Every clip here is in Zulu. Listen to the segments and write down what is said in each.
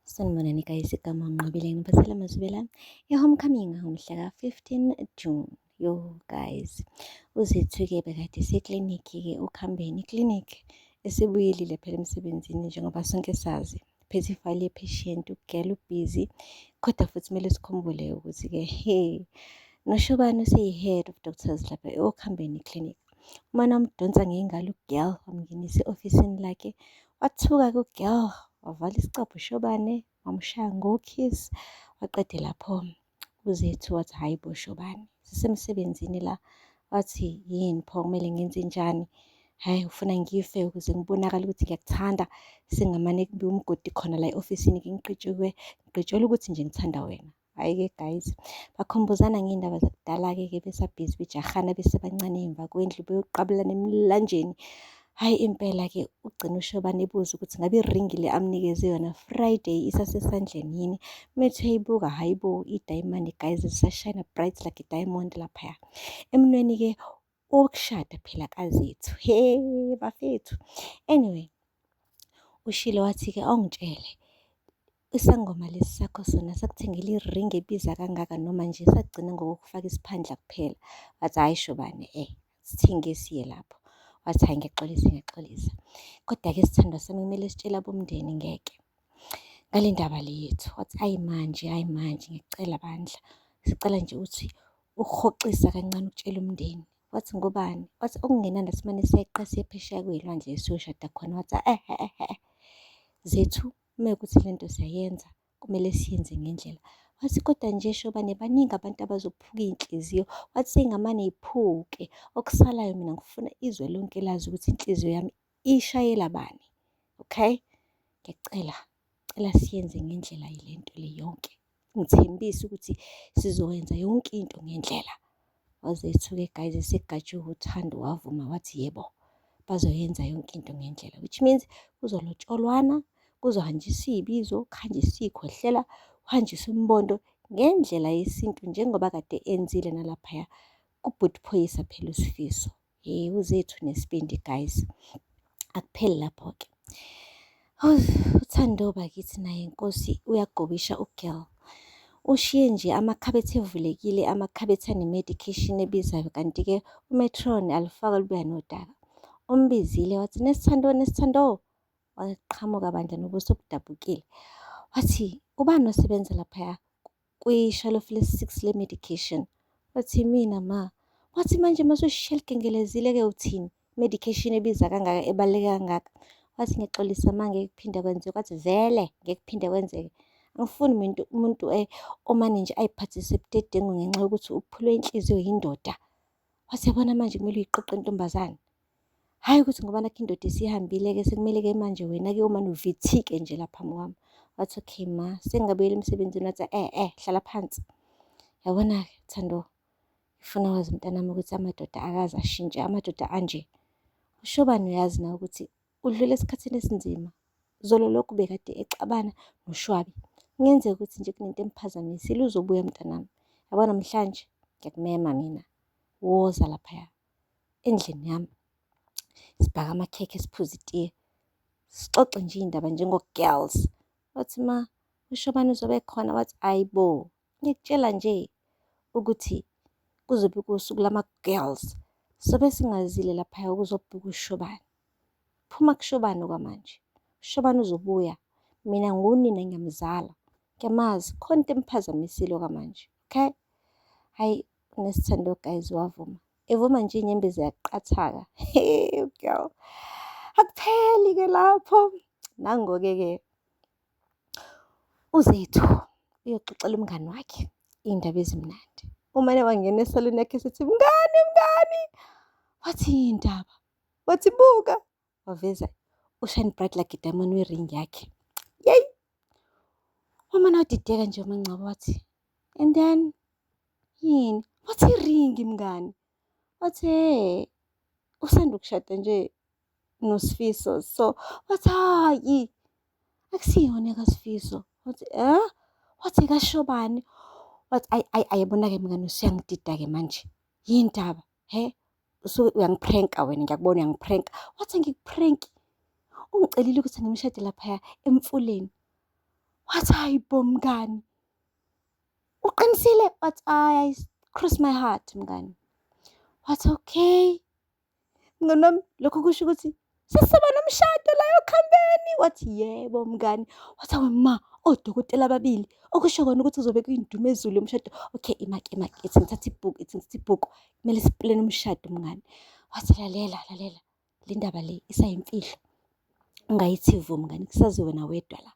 Sanibonani guys, igama uNqobile ngiphathela amazwibela e-homecoming ngomhla ka-15 June. Yo guys, uZethu-ke bekade eseklinikhi-ke ukuhambeni iklinikhi esebuyelile phela emsebenzini njengoba sonke sazi. Phethe ifayili ye-patient, ugela ubhizi, kodwa futhi kumele sikhumbule ukuthi-ke he noShobane useyi-head of doctors lapha e-Okuhambeni Clinic. Umane wamdonsa ngengalo ugirl wamngenisa e-ofisini lakhe. Wathuka-ke ugirl wavala isicabha uShobane wamshaya ngokiss. Waqede lapho uZethu wathi hhayi bo Shobane sisemsebenzini la. Wathi yini pho kumele ngenze njani? Hhayi ufuna ngife ukuze ngibonakale ukuthi ngiyakuthanda sengamane kube umgodi khona la e-ofisini ngigqitshelwe ngigqitshelwe ukuthi nje ngithanda wena. Hhayi-ke guys, bakhumbuzana ngey'ndaba zakudala-ke ke besabhizi bejahana besebancane emva kwendlu beyoqabulana emlanjeni. Hhayi impela-ke ugcina uShobane ebuza ukuthi ngabe iringi le amnikeze yona Friday isasesandleni yini. Methi uyayibuka, hhayi bo idayimane guys lisashayina bright like a diamond laphaya. Emnweni-ke owokushada phela kaZethu. He bafethu. Anyway, ushilo wathi-ke awungitshele isangoma lesi sakho sona sakuthengela iringi ebiza kangaka noma nje sagcina ngokukufaka isiphandla kuphela. Wathi hhayi Shobane sithinge siye lapho. Wathi hhayi ngiyaxolisa ngiyaxolisa. Kodwa-ke sithandwa sami kumele sitshele abomndeni ngeke. Ngale ndaba le yethu. Wathi ayi manje, hhayi manje ngiyacela bandla. Sicela nje ukuthi ukuhoxisa kancane ukutshela umndeni. Wathi ngobani? Wathi okungenani asimane seqe siye phesheya kwey'lwandle siyoshada khona. Wathi ehe ehe Zethu uma kuwukuthi le nto siyayenza kumele siyenze ngendlela. Wathi kodwa nje Shobane baningi abantu abazophuka iy'nhliziyo. Wathi seyingamane y'phuke. Okusalayo mina ngifuna izwe lonke lazi ukuthi inhliziyo yami ishayela bani. Okay? Ngiyacela, cela siyenze ngendlela le nto le yonke. Ngithembise ukuthi sizowenza yonke into ngendlela. Wazethu-ke guys esegatshiwe uthando wavuma wathi yebo bazoyenza yonke into ngendlela which means kuzolotsholwana, kuzohanjiswa iy'bizo, kuhanjiswe iy'khohlela, kuhanjiswe umbondo ngendlela yesintu njengoba kade enzile nalaphaya kubhuti Phoyisa phela uSifiso. Hey uZethu nesibindi guys. Akupheli lapho-ke. Uthando bakithi naye Nkosi uyagobisha ugirl. Ushiye nje amakhabethe evulekile, amakhabethe ane-medication ebizayo kanti-ke umetron alufaka lubuya nodaka. Umbizile wathi Nesithando, Nesithando. Waqhamuka bandla nobuso obudabukile. Wathi ubani osebenza laphaya kwishalofu lesi-six le-medication? Wathi mina ma. Wathi manje masushiyela ligengelezile-ke uthini? Medication ebiza kangaka ebaluleke kangaka. Wathi ngiyaxolisa ma ngeke kuphinde kwenzeke. Wathi vele ngeke kuphinde kwenzeke. Angifuni mina umuntu omane nje ayiphathise budedengu ngenxa yokuthi uphulwe inhliziyo yindoda. Wathi yabona manje kumele uyiqoqe intombazane. Hhayi ukuthi ngoba nakhu indoda isihambile-ke sekumele-ke manje wena-ke umane uvithike nje lapha phambi kwami. Wathi okay ma, sengingabuyela emsebenzini. Wathi eh eh, hlala phansi. Yabona-ke Thando, ngifuna wazi mntanami ukuthi amadoda akaze ashintshe, amadoda anje. Ushobani uyazi nawe ukuthi udlule esikhathini esinzima. Zolo lokhu bekade exabana noShwabi. Kungenzeka ukuthi nje kunento emphazamisile uzobuya mntanami. Yabona namhlanje ngiyakumema mina. Woza laphaya endlini yami. Sibhake amakhekhe siphuze itiye. Sixoxe nje iy'ndaba njengo-girls. Wathi ma, uShobane uzobe ekhona. Wathi ayi bo, ngikutshela nje ukuthi kuzobe kuwusuku lama-girls. Sobe singazile laphaya ukuzobheka uShobane. Phuma kuShobane okwamanje. UShobane uzobuya. Mina ngunina ngiyamzala. Ngiyamazi, khona into emphazamisile okwamanje. Okay? Hhayi, uNesithando guys wavuma. Evuma nje iy'nyembezi ziyaqathaka. Hey girl. Akupheli-ke lapho. Nango-ke ke uZethu uyoxoxela umngani wakhe iy'ndaba ezimnandi. Umane wangena esaluni yakhe esethi mngani, mngani. Wathi yini ndaba? Wathi buka. Waveza ushine bright like a diamond wering yakhe. Yeyi. Wamane wadideka nje uMangcwaba wathi and then yini? Wathi iringi mngani. Wathi hey, usanda ukushada nje noSifiso so wathi hayi akusiyona ekaSifiso. Wathi eh? Wathi kaShobane. Wathi ayi ayi ayibona-ke mngani usuyangidida-ke manje. Yini ndaba? He? Usuke uyangipranka wena ngiyakubona uyangipranka. Wathi angikupranki. Ungicelile ukuthi ngimshade laphaya emfuleni. Wathi, hayi bo mngani, uqinisile? Wathi, I cross my heart mngani. Wathi, okay. Mngani wami, lokho kusho ukuthi sesizoba nomshado la okhambeni. Wathi, yebo mngani. Wathi, awe ma, odokotela ababili. Okusho kona ukuthi kuzobe kuyindumezulu yomshado. Okay, imake, imake, ithi ngithathe ibhuku, ithi ngithathe ibhuku. Kumele siplane umshado mngani. Wathi, lalela, lalela, le ndaba le isayimfihlo. Ungayithi vu mngani, kusazi wena wedwa la.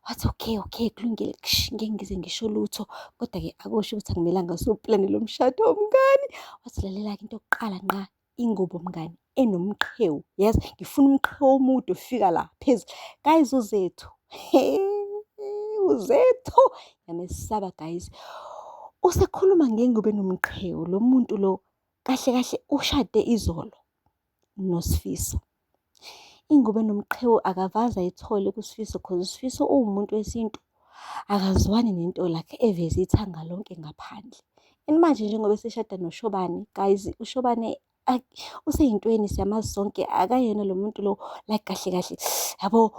Wathi, okay, okay, kulungile, ngeke ngize ngisho lutho. Kodwa-ke akusho ukuthi akumelanga siwuplane lo mshado mngani. Wathi, lalela-ke into yokuqala ngqa, ingubo mngani enomqhewu. Yes, ngifuna umqhewu omude ofika la phezulu. Guys, uZethu. UZethu. Ngiyamesaba guys. Usekhuluma ngengubo enomqhewu. Lo muntu lo kahle kahle ushade izolo noSifiso. Ingubo enomqhewu akavaze ayithole kuSifiso cause uSifiso uwumuntu wesintu. Akazwani nento lakhe eveze ithanga lonke ngaphandle. And manje njengoba eseshada noShobane, guys, uShobane useyintweni siyamazi sonke, akayena lo muntu lo like kahle kahle yabo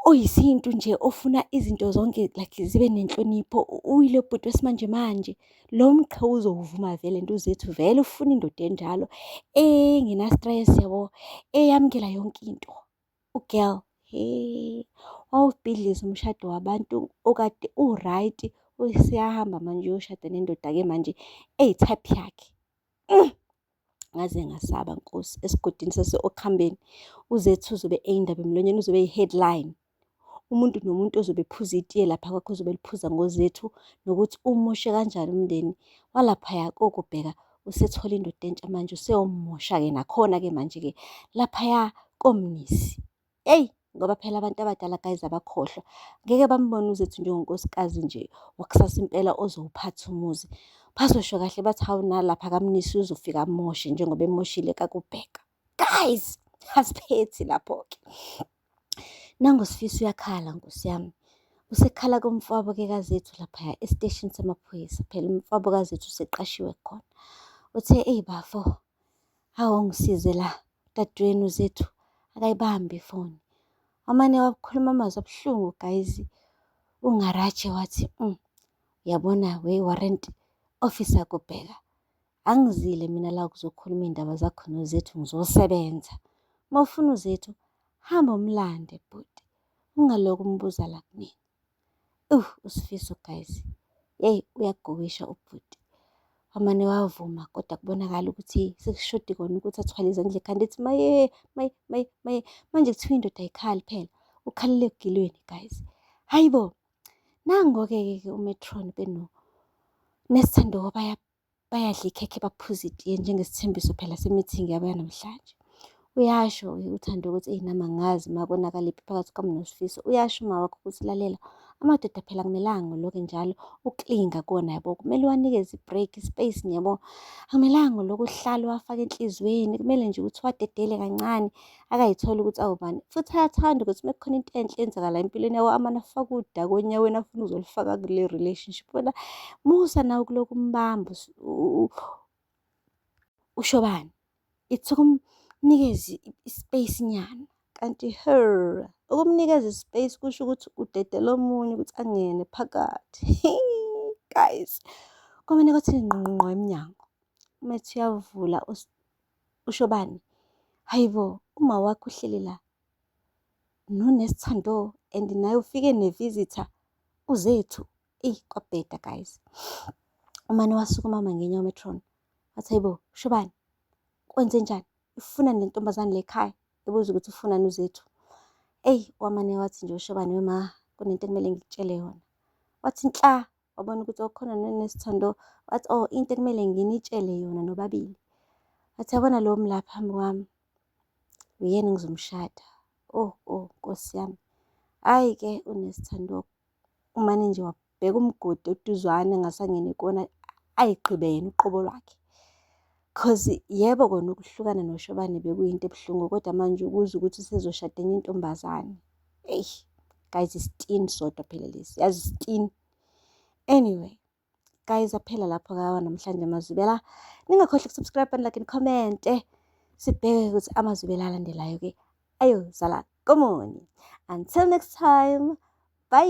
oyisintu nje ofuna izinto zonke like zibe nenhlonipho. Uyile bhuti wesimanje manje. Lo mqhewu uzowuvuma vele nto uZethu vele ufuna indoda enjalo engena stress yabo, eyamukela yonke into. U-girl, he, wawubhidliza umshado wabantu okade u-right, useyahamba manje uyoshada nendoda-ke manje eyi-type yakhe. Ngaze ngasaba Nkosi, esigodini sase-Okhambeni uZethu uzobe eyindaba emlonyeni, uzobe eyi-headline. Umuntu nomuntu ozobe ephuza itiye lapha kwakhe uzobe eliphuza ngoZethu nokuthi umoshe kanjani umndeni walaphaya kokubheka usethola indoda entsha manje useyomosha-ke nakhona-ke manje-ke laphaya koMnisi. Eyi, ngoba phela abantu abadala guys abakhohlwa. Ngeke bambone uZethu njengonkosikazi nje wakusasa impela ozowuphatha umuzi. Bazosho kahle bathi hawu nalapha kaMnisi uzofika amoshe njengoba emoshile kakubheka. Guys, asiphethi lapho-ke. Nangu Sifiso uyakhala Nkosi yami. Usekhala kumfowabo-ke kaZethu laphaya esiteshini samaphoyisa. Phela umfowabo kaZethu useqashiwe khona. Uthe, eyi bafo, awu ungisize la, dadewenu uZethu akayibambi ifoni. Wamane wakhuluma amazwi abuhlungu guys. Ungaraje wathi, uyabona we warrant officer Kubheka, angizile mina la ukuzokhuluma iy'ndaba zakho noZethu, ngizosebenza. Uma ufuna uZethu, hamba umlande bhuti, ungalokhu umbuza la kumina. USifiso guys, yeyi uyaguwisha ubhuti. Wamane wavuma kodwa kubonakala ukuthi sekushoda kona ukuthi athwale izandla ekhanda ethi maye, maye, maye, maye. Manje kuthiwa indoda ayikhali phela, ukhalela ekugilweni guys. Hayi bo, nango-ke ke uMetron beno Nesithando bayadla ikhekhe baphuza itiye njengesithembiso phela se-meeting yabo yanamhlanje. Uyasho-ke uThando ukuthi eyi nami angazi ma konakaliphi phakathi kwami noSifiso. Uyasho uma wakho ukuthi lalela, amadoda phela akumelanga ulokhu njalo uklinga kuwona yabo, kumele uwanikeze i-break, i-space yabo. Akumelanga ulokhu uhlale uwafake enhliziyweni, kumele nje ukuthi uwadedele kancane akayitholi ukuthi awubani. Futhi ayathanda ukuthi uma kukhona into enhle eyenzakala empilweni yawo amane afake udaka onyaweni afuna ukuzolifaka kule relationship. Wena musa nawe kulokhu umbamba uShobane. Ithi ukumnikeza i-space nyana. Kanti her, ukumnikeza i-space kusho ukuthi udedela omunye ukuthi angene phakathi. Guys, kwamane kwathi ngqongqo emnyango. Umethi uyavula uShobane. Hayi bo, uma wakho uhleli la noNesithando and naye ufike ne-visitor uZethu. Eyi kwabheda guys. Umane wasukuma wama ngenyawo uMetron. Wathi hayibo, Shobane, kwenze njani? Ufunani le ntombazane le ekhaya? Ebuza ukuthi ufunani uZethu. Eyi wamane wathi nje uShobane, we ma, kunento ekumele ngikutshele yona. Wathi nhla, wabona ukuthi okukhona noNesithando. Wathi oh into ekumele nginitshele yona nobabili. Wathi yabona lo la phambi kwami, uyena engizomshada. Oh oh Nkosi yami. Hhayi-ke uNesithando umane nje wabheka umgodi oduzwane engasangeni kuwona ayigqibe yena uqobo lwakhe. Cause yebo kona ukuhlukana noShobane bekuyinto ebuhlungu kodwa manje ukuzwa ukuthi usezoshada enye intombazane. Eyi guys, isitini sodwa phela lesi, yazi isitini. Anyway, guys aphela lapho kawa namhlanje amazwibela. Ningakhohlwa uku-subscribe and like and comment. Sibheke ukuthi amazwibela alandelayo ke ayozala komoni. Until next time, bye.